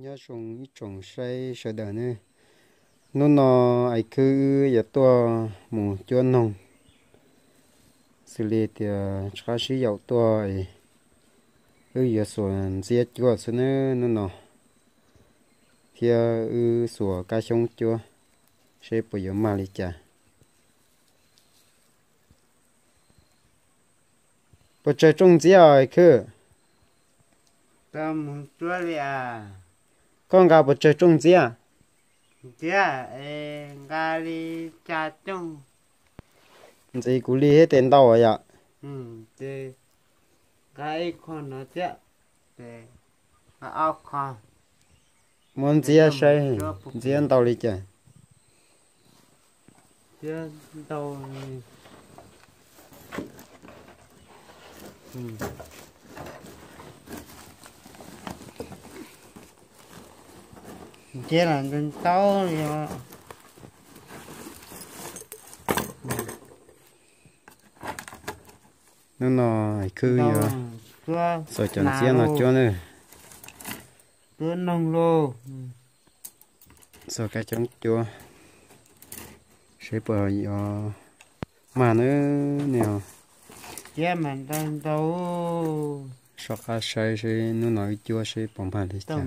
Nyob zoo ib tsoom saib sawv daws nawb. Hnub no Ais Khwb wb yuav tuaj mus cuab noog, xws li tias rov sib yaum tuaj, wb yuav xuas ntxiab cuab xwb nawb hnub no, thiab wb xuas kab xyoob cuab, seb puas yuav mag li cas. Puas tsawg rooj ntxiab os Ais Khwb? Koj nqa puas tsawg rooj ntxiab? Ntxiv kuv li thiab tes ntau yom. Muab ntxiab saib, ntxiab ntau li cas. Ntxiab los ntau li. Hnub no Khwb yuav xuas cov ntxiab no cuab nawb. Cuab noog lauj. Xuas kab xyoob cuab, seb puas yuav mag nawb. Ntxiab mas ntau ntau. Soj qab saib seb hnub no wb cuab seb puas mag li cas.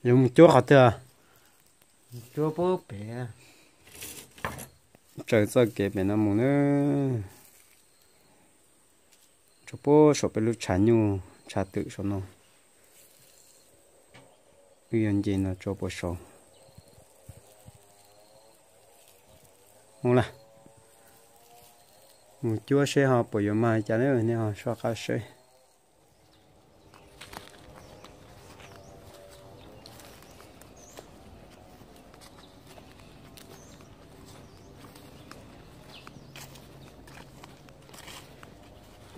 Yuav mus cuab qhov twg? Tsaws txoj kev pem no mus nawb. Tsuas puag saum peb lub tshav nyuj tshav twm saum no. Wb yuav nce no tso puag saud. Mus lawm, mus cuab seb ho puas yuav mag li cas nawb, nej ho soj qab seb.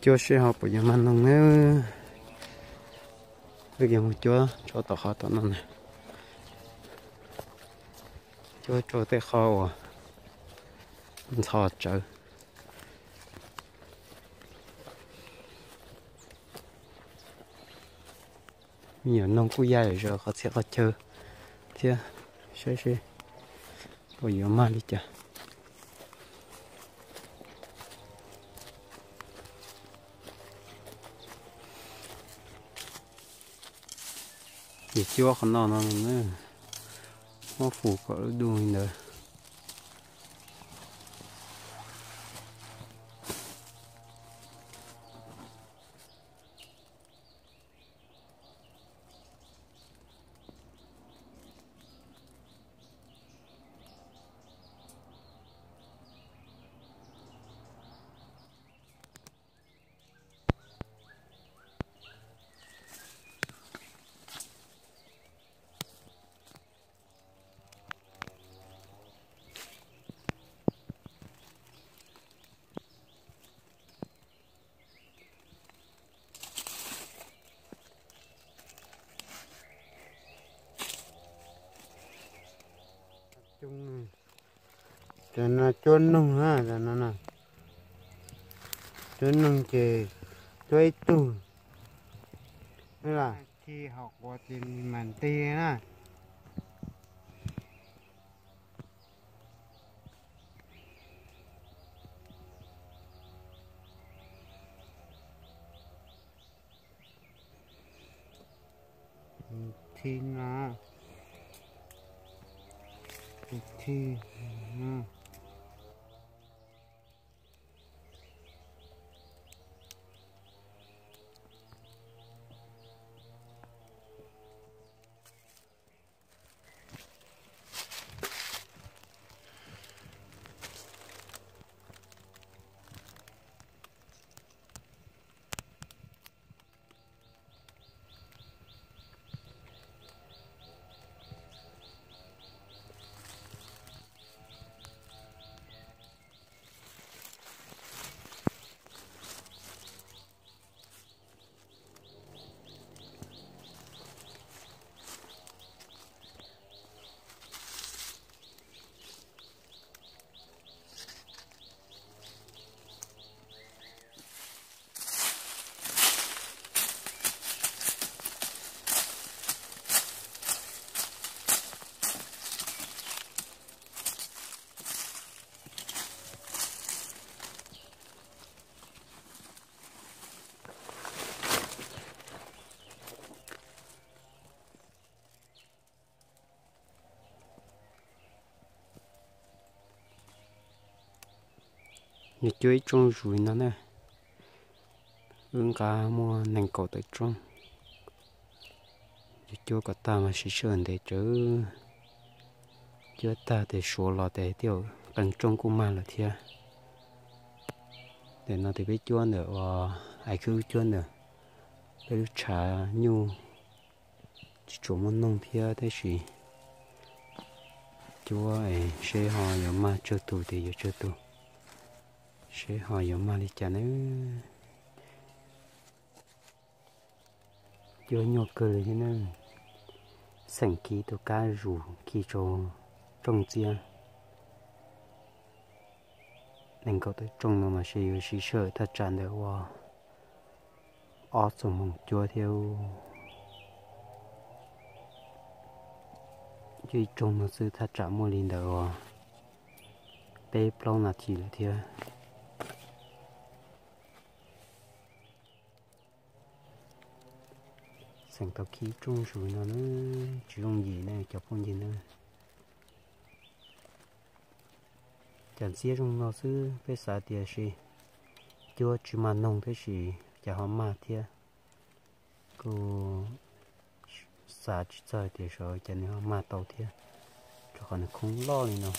Cuab seb ho puas yuav mag noog nawb. Wb yuav mus cuab tso tom qhov tom no na. Cuab tso tej qho uas ntxhov tsawv. Me nyuam noog kuj ya zom zaws qhov txhia qhov chaw thiab, saib seb puas yuav mag li cas. Ces cuab qhov no no, muab fus kom lub dub li ntawd. Cov no cuab noog na, cov no na. Cuab noog ces cuab ib tug. Khi hom quav ces mam nti na. Thi no. Thi no. Nws cuab ib rooj zus li no na, wb nqa muaj nees nkaum tawm rooj. Yus cuab kom tag mas siv sij hawm ntev tsawv. Cuab tag tes suav los tes tej zaum qee rooj kuj mag lawm thiab. Ntawm no tes peb cuab ntawm uas ais khwb cuab ntawm peb lub tshav nyuj tsis tshua muaj noog thiab tab sis cuab es seb ho yuav mag tsawg tug ces yuav tsawg tug, seb ho yuav mag li cas na. Cuab nyuaj kawg li thiab na. Xeem khi tus kab zus khi rau rooj txiab. Nees nkaum tawm rooj no mas seb yuav siv sij hawm thaj tsam ntawm uas ob xuab moos cuab thiab. Cuab ib rooj no xwb thaj tsam muaj li ntawm uas peb plaub nas this lawm thiab. Xeem tau khi rooj zus no na, tsis yooj yim na cov phooj ywg na. Cas ntxiab zoo no xwb peb xav tias sis cuab tsis mag noog tab sis cas ho mag thiab. Kuj xav tsis txog tias sav cas nws ho mag tau thiab, rau qhov nws khoob loj li no.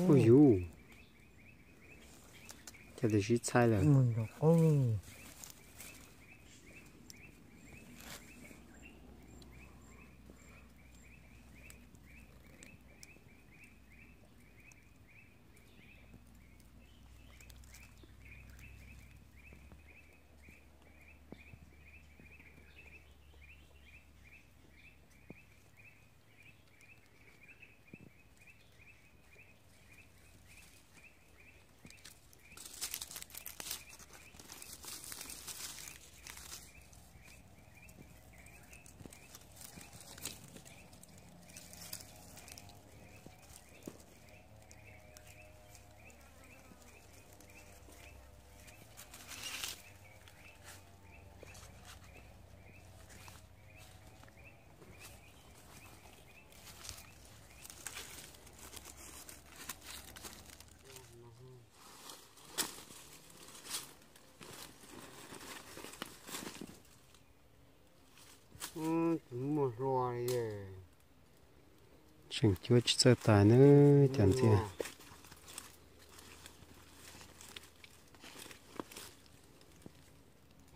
Ui yus, cas tus sib txhaib lawm. Tseem cuab tsis txawj tas na, cas ntxiag.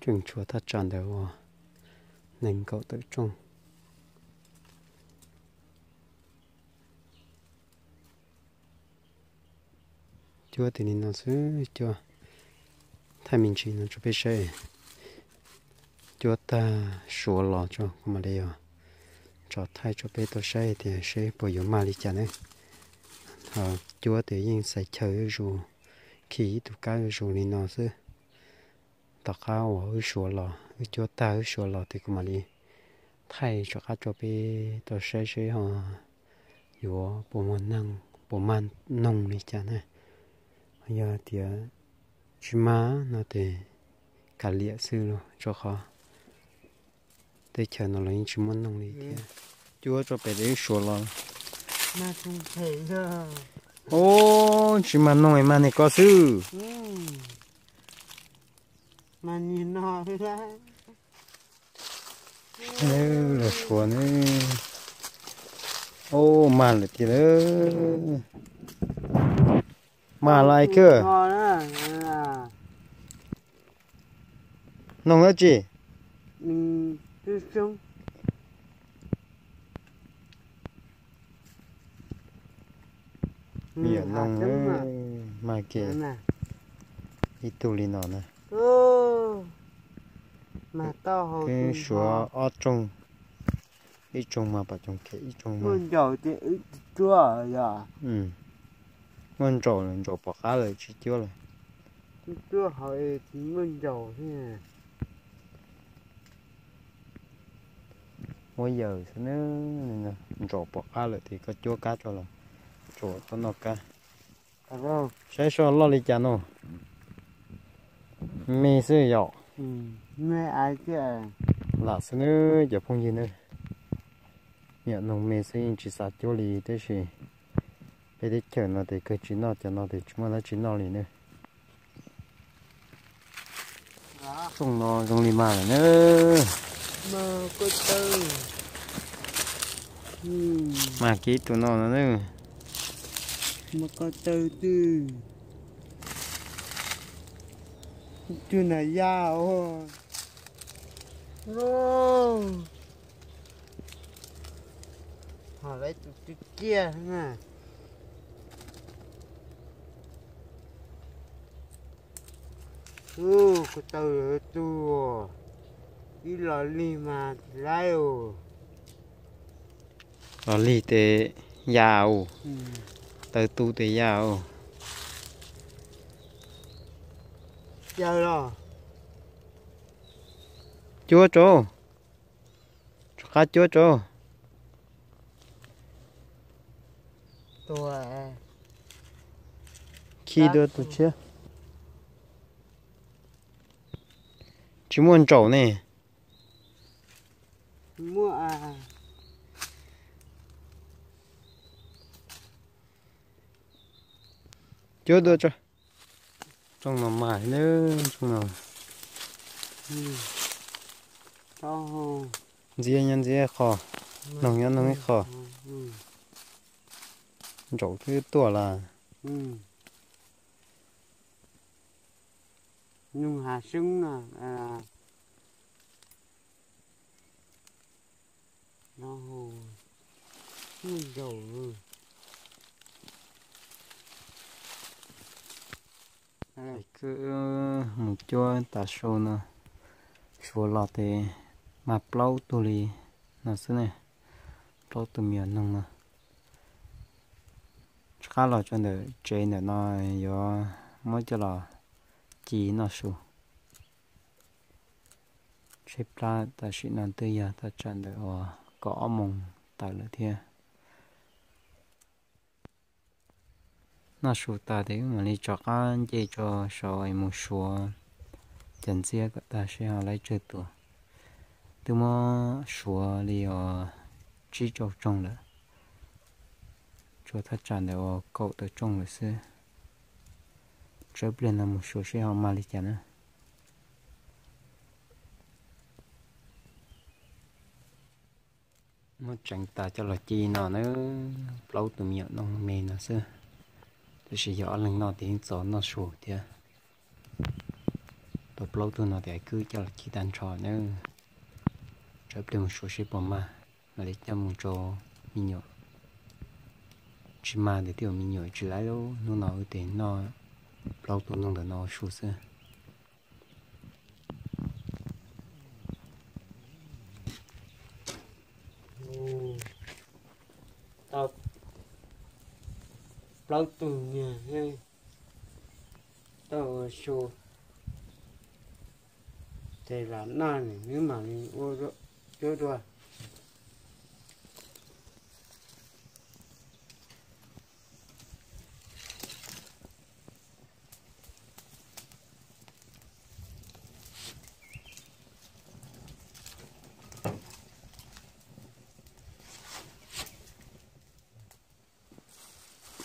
Tseem tshuav thaj tsam ntawd uas nees nkaum tawm rooj. Cuab tes li no xwb, cuab thaij me ntsis no rau peb saib. Cuab tag suav los tso kuv mam li tso thaij rau peb tau saib tias seb puas yuav mag li cas ne. Ho cuab tes yeej xaiv chaw zuj zus, khi ib tug kab zuj zus li no xwb. Tom qab uas wb suav los, wb cuab tag wb suav los ces kuv mam li thaij rov qab rau peb tau saib seb ho yuav puas mag noog li cas na. Yog tias tsis mag no ces kav liam xwb los, rau qhov teb chaws no los yeej tsis muaj noog li thiab. Cuab rau pem wb suav los. Ub, tsis mag noog es mag niag ko xwb. Los suav ne. Ub, mag lawm tiag lawm. Mag los ais kawg. Noog dab tsi? Me nyuam noog, mag kiag ib tug li no na. Wb suav ob tsoog, ib tsoog mag pam coom khem, ib tsoog mag. Muaj ntsaum, ntsaum pom qab lawm tsis cuab lawm. Muab yawm xwb, ntsaum pom qab lawm ces koj cuab kab tso los tsuas tau noj kab. Saib seb loj li cas no. Me xwb yom. Lam xwb nawb cov phooj ywg nawb. Nyuam noog me xwb yeej tsis xav cuab li tab sis peb teb chaws no ces kawg tsis noj, cov no ces tsis muaj dab tsi noj li nawb. Tsooj no zoo li mag lawm nawb. Mag kiag tus no no nawb. Tus na ya os. Ho lawv tus twg kiag na. Kuv taw lawv tus, ib los lig mas tsis laib os. Los lig tes ya os, taw tu tes ya os. Yawg los, cuab tso, rov qab cuab tso. Khi dua tus tshiab. Tsis muaj ntsaum ne. Cuab dua tso. Tsooj no mas, tsooj no. Ntxiab nyob ntxiab ib qho, noog nyob noog ib qho. Ntsaum twb tuaj lawm. Kwb mus cuab tas su no, suav los tes mag plaub tug li no xwb ne, plaub tug me nyuam noog no. Tsis qab los tso ntawm tsev ntawm no yuav muab coj los ci noj su. Tshaib plab tam sim no twb yog thaj tsam ntawm uas kaum ob moos tawm lawm thiab. Noj su tas tes wb mam li rov qab nce rau saud es mus suav cov ntxiab kom tag seb ho laib tsawg tus. Twb muab suav li uas tsib rau tsoog lawm, tshuav thaj tsam ntawm uas kaum tawm tsoog lawm xwb. Tsawb pliag no mus suav seb ho mag li cas na. Muab tseev tas coj los ci no na, plaub tus me nyuam noog me no xwb. Tab sis yog ob leeg noj tes yeej txaus noj su thiab. Tau plaub tug no tes kwb coj los ci tag nrho na. Tsawb pliag mus suav seb puas mag, mam li coj mus rau me nyuam. Tsis mag tes twb yog me nyuam tsis laib lub hnub no wb tes noj plaub tus noog ntawm no ua su xwb. Tau plaub tug niag, Tau ua su, ces lam noj nws mam li ua cuab dua.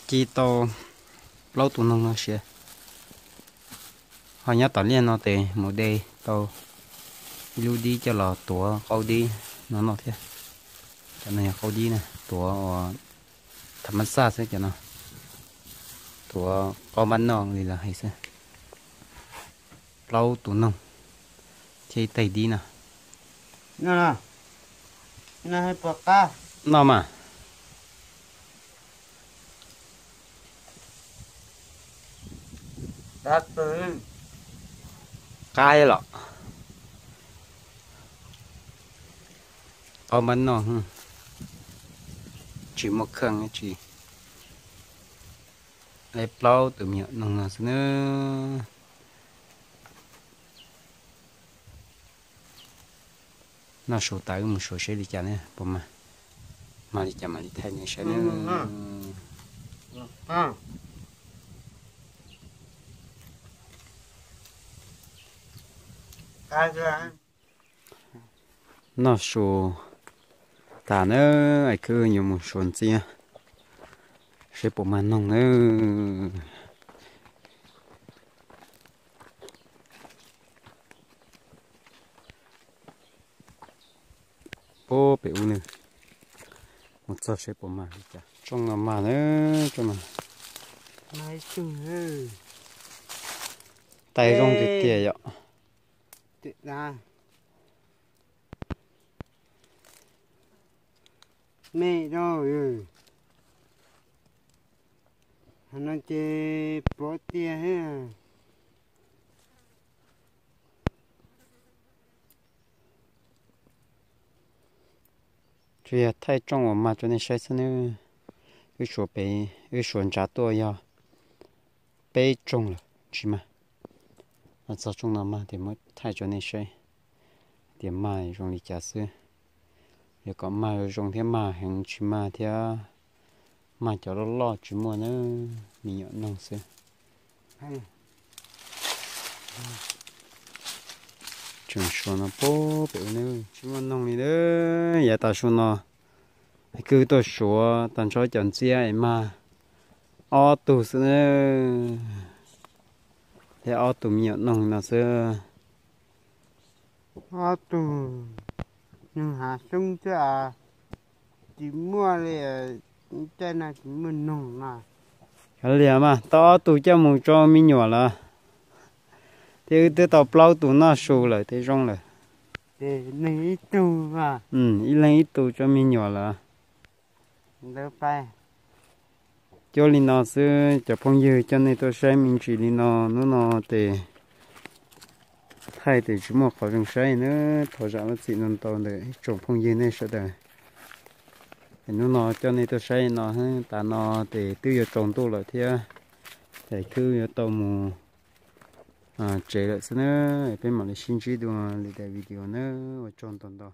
Ci tau plaub tus noog no siav. Ho nyob tom liaj no ces mus de tau ib lub dib coj los tuav qaub dib no noj thiab. Cov no yog qaub dib na, tuav ua tham mab xaj xwb cov no, tuav qaub npab noj li lawv hais xwb. Plaub tus noog thiab ib tais dib no. Noj mas. Qab los. Qaub npab noj, tsis muaj kheej tsis. Li plaub tus me nyuam noog no xwb na. Noj su tas wb mus suav seb li cas ne, puas mag, mag li cas mam li thaij nej saib ne. Noj su tas na, es wb yuav mus suav ntxiab seb puas mag noog na. Pub pem ub nws mus txog seb puas mag li cas. Tsooj no mag na, tsooj no. Tais zoo tiag tiag yom. Me rau, no ces pov tiag. Tsuas yog thaij tsooj uas mag rau nej saib xwb nawb. Wb suav pem, wb suav ntsa tuaj yog peb tsooj lawm tsis mag. Txog tsooj no mag ces muab thaij rau nej saib tias mag zoo li cas xwb. Yog kom mag zoo thiab mag heev tsis mag thiab, mag cov loj loj tsis muaj na, me nyuam noog xwb. Tseem suav no pub pem ub, tsis muaj noog li na. Yav tas su no kwv tuaj suav tag nrho cov ntxiab es mag ob tug xwb na, thiab ob tug me nyuam noog no xwb. Ob tug noog hav xyoob xwb, tsis muaj li, caij no tsis muaj noog no. Kav liam mas, tau ob tug coj mus tso me nyuam lawm, thiab wb twb tau plaub tus noj su lawm thiab zoo lawm. Ib leeg ib tug tso me nyuam lawm. Cuab li no xwb cov phooj ywg, coj nej tuaj saib me ntsis li no, hnub no ces thaij ces tsis muaj qhov zoo saib na, thov zam lub txim ntau ntau ntawm ib tsoom phooj ywg nej sawv daws. Hnub no coj nej tuaj saib no, tas no ces twb yuav tsaus ntuj lawm thiab, ces twb yuav tau mus tsev lawm xwb na. Peb mam li sib ntsib dua lwm daim video na, ua tsaug ntau ntau.